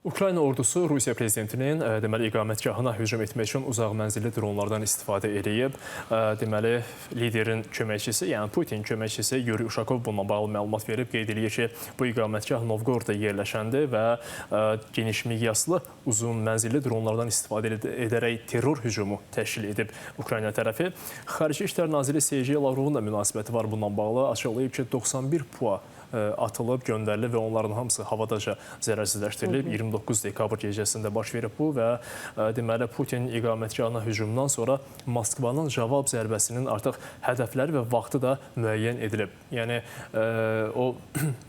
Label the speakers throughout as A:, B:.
A: Ukrayna ordusu Rusiya prezidentinin deməli iqamətgahına hücum etmək üçün uzaq mənzilli dronlardan istifadə edib. Deməli liderin köməkçisi, yəni Putin köməkçisi Yuri Uşakov bununla bağlı məlumat verib, qeyd eləyir ki, bu iqamətgah Novgorodda yerləşəndi və geniş miqyaslı uzun mənzilli dronlardan istifadə edərək terror hücumu təşkil edib Ukrayna tərəfi. Xarici İşlər Naziri Sergey Lavrovun da münasibəti var bununla bağlı. Açıqlayıb ki, 91 PUA atılıb, göndərilib və onların hamısı havadaca zərərsizləşdirilib. 29 dekabr gecəsində baş verib bu və deməli Putin iqamətgahına hücumdan sonra Moskvanın cavab zərbəsinin artıq hədəfləri və vaxtı da müəyyən edilib. Yəni o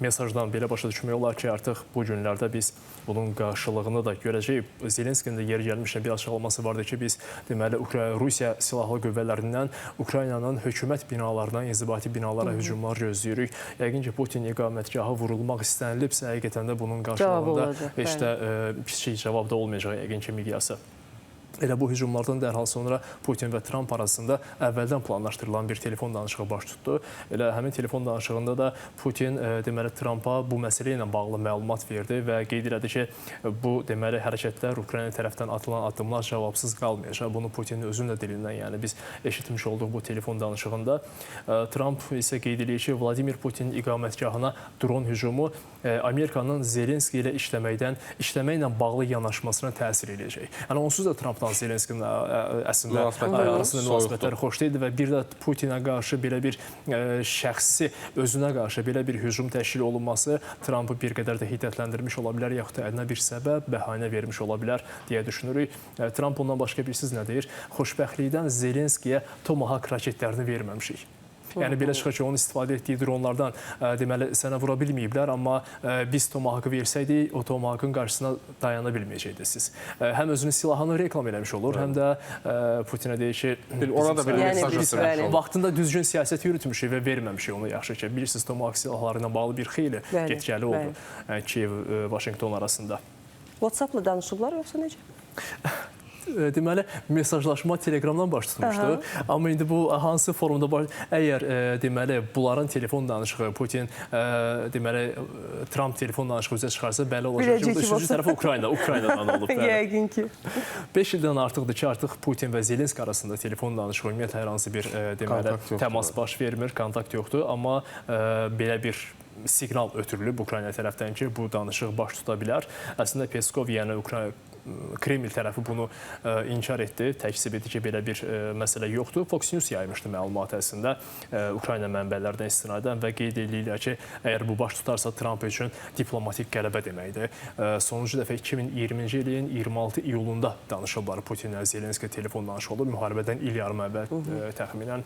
A: mesajdan belə başa düşmək olar ki, artıq bu günlərdə biz bunun qarşılığını da görəcəyik. Zelenskinin də yeri gəlmişkən bir açıqlaması vardı ki, biz deməli Rusiya silahlı qüvvələrindən Ukraynanın hökumət binalarına, inzibati binalara hücumlar gözləyirik. Yəqin ki, Putin iqamətgahı vurulmaq istənilibsə, həqiqətən də bunun qarşılığında heç də kiçik cavab da olmayacaq yəqin ki, miqyası. Elə bu hücumlardan dərhal sonra Putin və Tramp arasında əvvəldən planlaşdırılan bir telefon danışığı baş tutdu. Elə həmin telefon danışığında da Putin deməli Trampa bu məsələ ilə bağlı məlumat verdi və qeyd elədi ki, bu deməli hərəkətlər Ukrayna tərəfdən atılan addımlar cavabsız qalmayacaq. Bunu Putinin özünün də dilindən, yəni biz eşitmiş olduq bu telefon danışığında. Tramp isə qeyd eləyir ki, Vladimir Putinin iqamətgahına dron hücumu Amerikanın Zelenski ilə işləməklə bağlı yanaşmasına təsir eləyəcək. Yəni onsuz da Trampla Zelenskinin əslində arasında münasibətlər xoş deyildi və bir də Putinə qarşı belə bir şəxsi özünə qarşı belə bir hücum təşkil olunması Trampı bir qədər də hiddətləndirmiş ola bilər, yaxud da əlinə bir səbəb, bəhanə vermiş ola bilər deyə düşünürük. Tramp ondan başqa bilirsiniz nə deyir? Xoşbəxtlikdən Zelenskiyə Tomahawk raketlərini verməmişik. Yəni belə çıxır ki, onun istifadə etdiyi dronlardan deməli sənə vura bilməyiblər, amma biz Tomahawk-ı versəydik, o Tomahawk-ın qarşısına dayana bilməyəcəktiniz siz. Həm özünün silahını reklam eləmiş olur, həm də Putinə deyir ki,
B: ona da bir mesaj ötürmüş olur.
A: Vaxtında düzgün siyasət yürütmüşük və verməmişik onu yaxşı ki. Bilirsiniz, Tomahawk silahları ilə bağlı bir xeyli get-gəli oldu Kiyev, Vaşinqton arasında.
C: WhatsApp-la danışıblar yoxsa necə?
A: Deməli, mesajlaşma Telegramdan baş tutmuşdu. Amma indi bu hansı forumda baş... Əgər deməli, bunların telefon danışığı, Putin, deməli, Trump telefon danışığı üzə çıxarsa, bəli olacaq ki, bu üçüncü tərəf Ukraynadan olub.
C: Yəqin ki.
A: 5 ildən artıqdır ki, artıq Putin və Zelenski arasında telefon danışığı, ümumiyyətlə, hər hansı bir deməli, təmas baş vermir, kontakt yoxdur. Amma belə bir siqnal ötürülüb Ukrayna tərəfdən ki, bu danışıq baş tuta bilər. Əslində, Peskov, yəni Kreml tərəfi bunu inkar etdi, təkzib etdi ki, belə bir məsələ yoxdur. Fox News yaymışdı məlumatı əslində Ukrayna mənbələrinə istinadən və qeyd edirlər ki, əgər bu baş tutarsa Trump üçün diplomatik qələbə deməkdir. Sonuncu dəfə 2020-ci ilin 26 iyulunda danışıblar Putinlə Zelenski telefon danışığı olub, müharibədən il yarım əvvəl təxminən.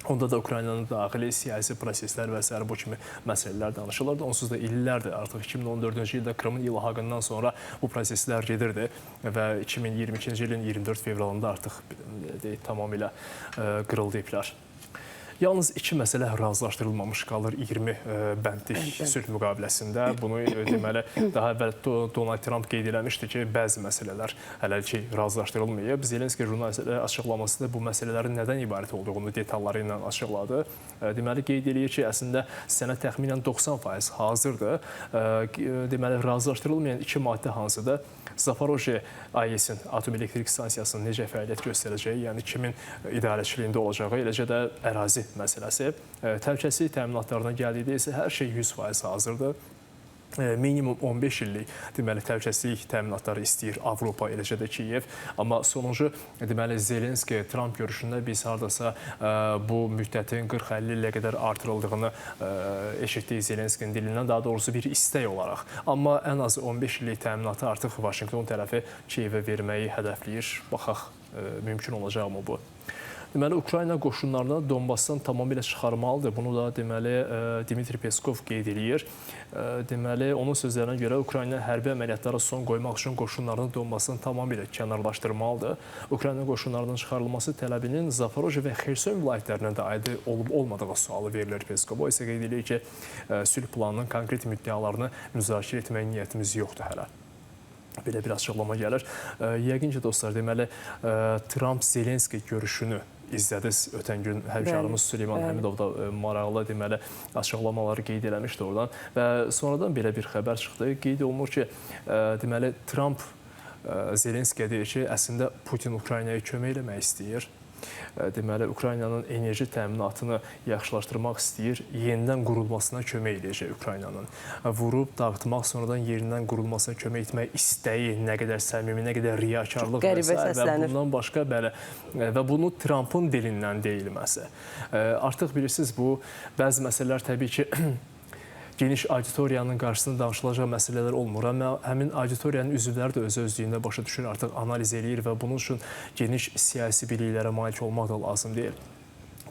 A: Onda da Ukraynanın daxili siyasi proseslər və sair bu kimi məsələlər danışılırdı. Onsuz da illərdir artıq 2014-cü ildə Krımın ilhaqından sonra bu proseslər gedirdi və 2022-ci ilin 24 fevralında artıq tamamilə qırıldı iplər. Yalnız iki məsələ razılaşdırılmamış qalır 20 bəndlik sülh müqaviləsində. Bunu deməli, daha əvvəl Donald Trump qeyd eləmişdi ki, bəzi məsələlər hələ ki razılaşdırılmayıb. Zelenski jurnalistlərə açıqlamasında bu məsələlərin nədən ibarət olduğunu detalları ilə açıqladı. Deməli, qeyd eləyir ki, əslində sənəd təxminən 90% hazırdır. Deməli, razılaşdırılmayan iki maddə hansıdır? Zaporojye AES-in, Atom Elektrik Stansiyasının necə fəaliyyət göstərəcəyi, yəni kimin idarəçiliyində olacağı, eləcə də ərazi məsələsi. Təhlükəsizlik təminatlarına gəldikdə isə hər şey 100% hazırdır. Minimum 15 illik deməli, təhlükəsizlik təminatları istəyir Avropa, eləcə də Kiyev. Amma sonuncu deməli, Zelenski-Trump görüşündə biz hardasa bu müddətin 40-50 ilə qədər artırıldığını eşitdik Zelenskinin dilindən, daha doğrusu bir istək olaraq. Amma ən azı 15 illik təminatı artıq Vaşinqton tərəfi Kiyevə verməyi hədəfləyir. Baxaq, mümkün olacaqmı bu? Deməli, Ukrayna qoşunlarını Donbasdan tamamilə çıxarmalıdır. Bunu da deməli, Dmitri Peskov qeyd eləyir. Deməli, onun sözlərinə görə Ukrayna hərbi əməliyyatlara son qoymaq üçün qoşunlarını Donbasdan tamamilə kənarlaşdırmalıdır. Ukrayna qoşunlarının çıxarılması tələbinin Zaporojye və Xerson vilayətlərinə də aid olub olmadığı sualı verilir Peskova. O isə qeyd eləyir ki, sülh planının konkret müddəalarını müzakirə etmək niyyətimiz yoxdur hələ. Belə bir açıqlama gəlir. Yəqin ki, dostlar, deməli, Trump-Zelenski görüşünü İzlədiniz ötən gün həmkarımız Süleyman Həmidov da maraqlı deməli açıqlamaları qeyd eləmişdi oradan və sonradan belə bir xəbər çıxdı. Qeyd olunur ki, deməli Tramp Zelenskiyə deyir ki, əslində Putin Ukraynaya kömək eləmək istəyir. Deməli, Ukraynanın enerji təminatını yaxşılaşdırmaq istəyir, yenidən qurulmasına kömək eləyəcək Ukraynanın. Vurub dağıtmaq, sonradan yenidən qurulmasına kömək etmək istəyi nə qədər səmimi, nə qədər riyakarlıq və sair və bundan başqa bəli, və bunu Trampın dilindən deyilməsi. Artıq bilirsiniz, bu bəzi məsələlər təbii ki, geniş auditoriyanın qarşısında danışılacaq məsələlər olmur. Amma həmin auditoriyanın üzvləri də öz-özlüyündə başa düşür, artıq analiz eləyir və bunun üçün geniş siyasi biliklərə malik olmaq da lazım deyil.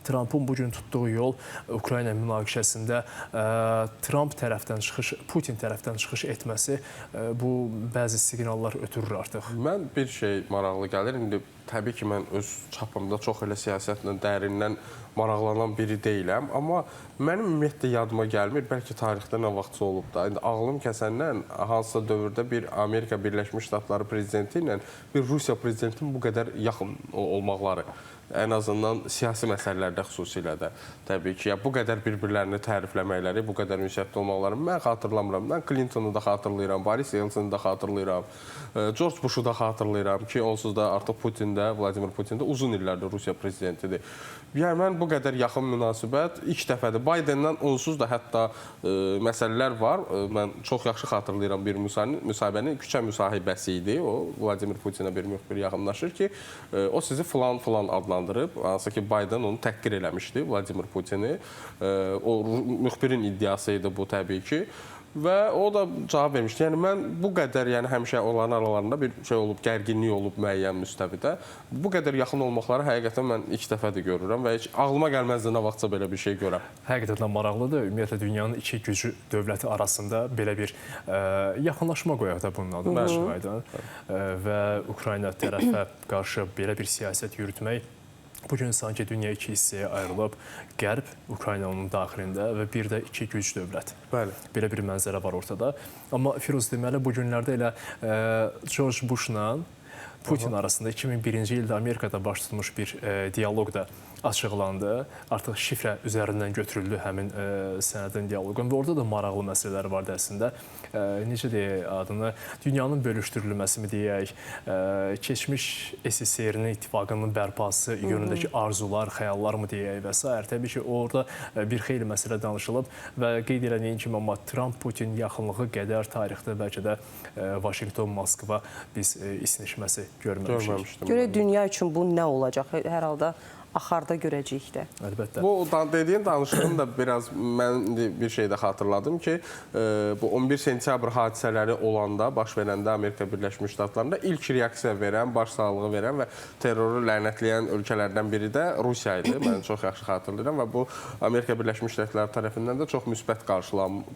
A: Trampın bugün tutduğu yol Ukrayna münaqişəsində Tramp tərəfdən çıxış, Putin tərəfdən çıxış etməsi bu bəzi siqnallar ötürür artıq.
B: Mən bir şey maraqlı gəlir. İndi təbii ki, mən öz çapımda çox elə siyasətlə dərindən maraqlanan biri deyiləm. Amma mənim ümumiyyətlə yadıma gəlmir. Bəlkə tarixdə nə vaxtsa olub da. İndi ağlım kəsəndən hansısa dövrdə bir Amerika Birləşmiş Ştatları prezidenti ilə bir Rusiya prezidentinin bu qədər yaxın olmaqları. Ən azından siyasi məsələlərdə xüsusilə də təbii ki, ya bu qədər bir-birlərini tərifləməkləri, bu qədər ünsiyyətli olmaqları mən xatırlamıram. Mən Clintonu da xatırlayıram, Boris Yeltsini də xatırlayıram, George Bushu da xatırlayıram ki, onsuz da artıq Putin də, Vladimir Putin də uzun illərdir Rusiya prezidentidir. Yəni mən bu qədər yaxın münasibət ilk dəfədir. Bidendən onsuz da hətta məsələlər var. Mən çox yaxşı xatırlayıram bir müsahibəni, küçə müsahibəsi idi. O Vladimir Putinə bir müxbir yaxınlaşır ki, o sizi filan-filan adlandırıb, hansı ki Biden onu təhqir eləmişdi, Vladimir Putini. O müxbirin iddiası idi bu təbii ki. Və o da cavab vermişdi. Yəni mən bu qədər, yəni həmişə onların aralarında bir şey olub, gərginlik olub müəyyən müstəvidə. Bu qədər yaxın olmaqları həqiqətən mən ilk dəfədir görürəm və heç ağlıma gəlməzdi nə vaxtsa belə bir şey görəm.
A: Həqiqətən maraqlıdır. Ümumiyyətlə dünyanın iki gücü dövləti arasında belə bir yaxınlaşma qoyaq da bunun adını açıq-aydın və Ukrayna tərəfə qarşı belə bir siyasət yürütmək. Bugün sanki dünya iki hissəyə ayrılıb, Qərb Ukraynanın daxilində və bir də iki güc dövlət.
B: Bəli.
A: Belə bir mənzərə var ortada. Amma Firuz, deməli, bu günlərdə elə George Bushla Putin arasında 2001-ci ildə Amerikada baş tutmuş bir dialoq da açıqlandı. Artıq şifrə üzərindən götürüldü həmin sənədin dialoqun və orada da maraqlı məsələlər vardı əslində. Necə deyək adını, dünyanın bölüşdürülməsi mi deyək, keçmiş SSR-nin ittifaqının bərpası yönündəki arzular, xəyallar mı deyək və s. Təbii ki, orada bir xeyli məsələ danışılıb və qeyd elədiyin kimi, amma Tramp-Putin yaxınlığı qədər tarixdə bəlkə də Vaşinqton-Moskva biz isinişməsi görməmişik.
C: Görək dünya üçün bu nə olacaq? Hər halda axarda görəcəyik də.
A: Əlbəttə.
B: Bu dediyin danışığın da biraz mən bir şey də xatırladım ki, bu 11 sentyabr hadisələri olanda, baş verəndə Amerika Birləşmiş Ştatlarında ilk reaksiya verən, başsağlığı verən və terroru lənətləyən ölkələrdən biri də Rusiya idi. Mən çox yaxşı xatırlayıram və bu Amerika Birləşmiş Ştatları tərəfindən də çox müsbət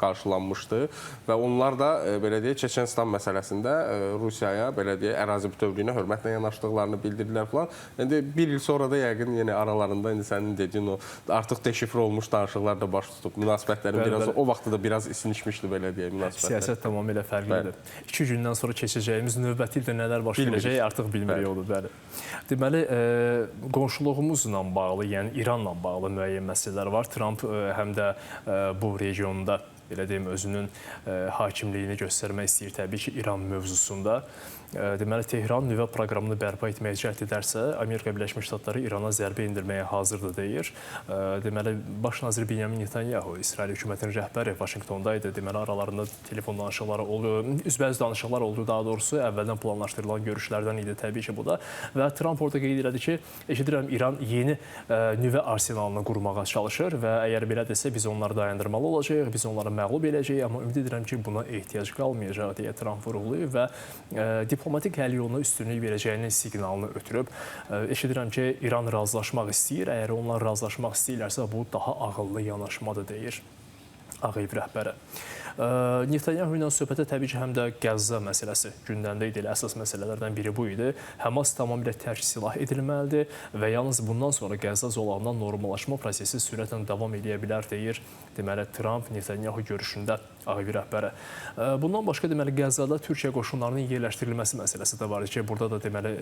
B: qarşılanmışdı və onlar da belə deyək, Çeçenistan məsələsində Rusiyaya belə deyək, ərazi bütövlüyünə hörmətlə yanaşdıqlarını bildirdilər falan. İndi bir il sonra da yəqin yenə aralarında indi sənin dediyin o artıq deşifr olmuş danışıqlar da baş tutub. Münasibətlərin biraz o vaxtda da biraz isinişmişdi belə deyək münasibətlər.
A: Siyasət tamamilə fərqlidir. 2 gündən sonra keçəcəyimiz növbəti ildə nələr baş verəcək artıq bilmirik onu. Bəli. Deməli, qonşuluğumuzla bağlı, yəni İranla bağlı müəyyən məsələlər var. Tramp həm də bu regionda belə deyim, özünün hakimliyini göstərmək istəyir təbii ki, İran mövzusunda. Deməli, Tehran nüvə proqramını bərpa etməyə cəhd edərsə, Amerika Birləşmiş Ştatları İrana zərbə endirməyə hazırdır deyir. Deməli, Baş nazir Benyamin Netanyahu, İsrail hökumətinin rəhbəri Vaşinqtonda idi. Deməli, aralarında telefon danışıqları oldu, üzbəüz danışıqlar oldu daha doğrusu, əvvəldən planlaşdırılan görüşlərdən idi təbii ki, bu da. Və Tramp orada qeyd elədi ki, eşidirəm, İran yeni nüvə arsenalını qurmağa çalışır və əgər belədirsə, biz onları dayandırmalı olacağıq, biz onları məğlub eləyəcəyik, amma ümid edirəm ki, buna ehtiyac qalmayacaq deyə Tramp vurğulayıb və diplomatik həll yoluna üstünlük verəcəyinin siqnalını ötürüb. Eşidirəm ki, İran razılaşmaq istəyir. Əgər onlar razılaşmaq istəyirlərsə, bu daha ağıllı yanaşmadır, deyir Ağ Ev rəhbəri. Netanyahu ilə söhbətdə təbii ki, həm də Qəzza məsələsi gündəmdə idi. Elə əsas məsələlərdən biri bu idi. Həmas tamamilə tərk silah edilməlidir və yalnız bundan sonra Qəzza zolağından normallaşma prosesi sürətlə davam edə bilər, deyir deməli Tramp Netanyahu görüşündə Ağ Ev rəhbəri. Bundan başqa deməli Qəzzada Türkiyə qoşunlarının yerləşdirilməsi məsələsi də var idi ki, burada da deməli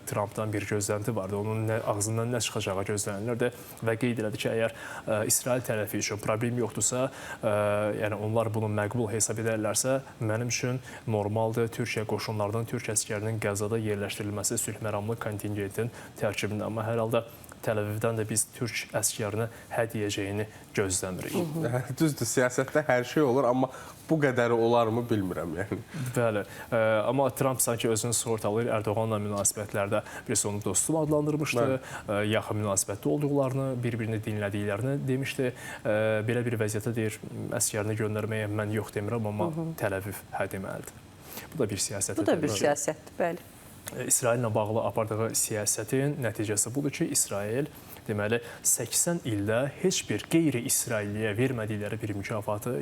A: Trampdan bir gözlənti vardı. Onun ağzından nə çıxacağı gözlənilirdi və qeyd elədi ki, əgər İsrail tərəfi üçün problem yoxdursa, yəni onlar bunu məqbul hesab edərlərsə, mənim üçün normaldır Türkiyə qoşunlarının, Türk əsgərinin Qəzzada yerləşdirilməsi sülhməramlı kontingentin tərkibində. Amma hər halda Təl-Əvivdən də biz türk əsgərinə hə deyəcəyini gözləmirik.
B: Düzdür, siyasətdə hər şey olur, amma bu qədəri olarmı bilmirəm yəni.
A: Bəli, amma Tramp sanki özünü sığortalayır. Ərdoğanla münasibətlərdə birisi onu dostum adlandırmışdı, yaxın münasibətdə olduqlarını, bir-birini dinlədiklərini demişdi. Belə bir vəziyyətə deyir, əsgərini göndərməyə mən yox demirəm, amma Təl-Əviv hə deməlidir. Bu da bir siyasətdir.
C: Bu da bir siyasətdir, bəli.
A: İsraillə bağlı apardığı siyasətin nəticəsi budur ki, İsrail deməli 80 ildə heç bir qeyri-İsrailliyə vermədikləri bir mükafatı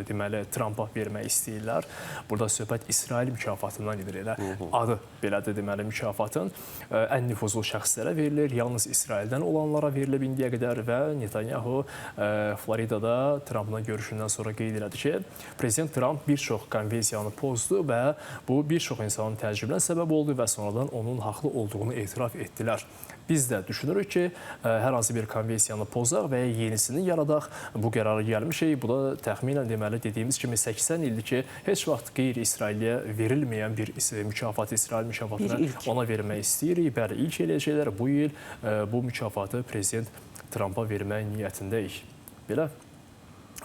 A: deməli Trampa vermək istəyirlər. Burada söhbət İsrail mükafatından gedir elə. Adı belədir deməli mükafatın ən nüfuzlu şəxslərə verilir, yalnız İsraildən olanlara verilib indiyə qədər və Netanyahu Floridada Trampla görüşündən sonra qeyd elədi ki, Prezident Tramp bir çox konvensiyanı pozdu və bu bir çox insanın təəccübünə səbəb oldu və sonradan onun haqlı olduğunu etiraf etdilər. Biz də düşünürük ki, hər hansı bir konvensiyanı pozaq və ya yenisini yaradaq. Bu qərara gəlmişik. Bu da təxminən deməli dediyimiz kimi 80 ildir ki, heç vaxt qeyri-İsrailliyə verilməyən bir mükafat, İsrail mükafatını ona vermək istəyirik. Bəli, ilk eləyəcəklər. Bu il bu mükafatı Prezident Trampa vermək niyyətindəyik. Belə.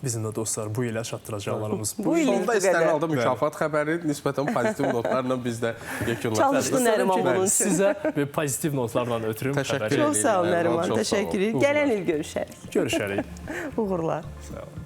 A: Bizim də dostlar bu ilə çatdıracaqlarımız
C: bu il.
B: Sonda istənilən halda mükafat xəbəri nisbətən pozitiv notlarla biz də yekunlaşdırırıq.
C: Çalışdı Nəriman bunun üçün.
A: Sizə və pozitiv notlarla ötürüm
B: xəbəri.
C: Çox sağ ol Nəriman, təşəkkür edirik. Gələn il görüşərik.
A: Görüşərik.
C: Uğurlar.
A: Sağ olun.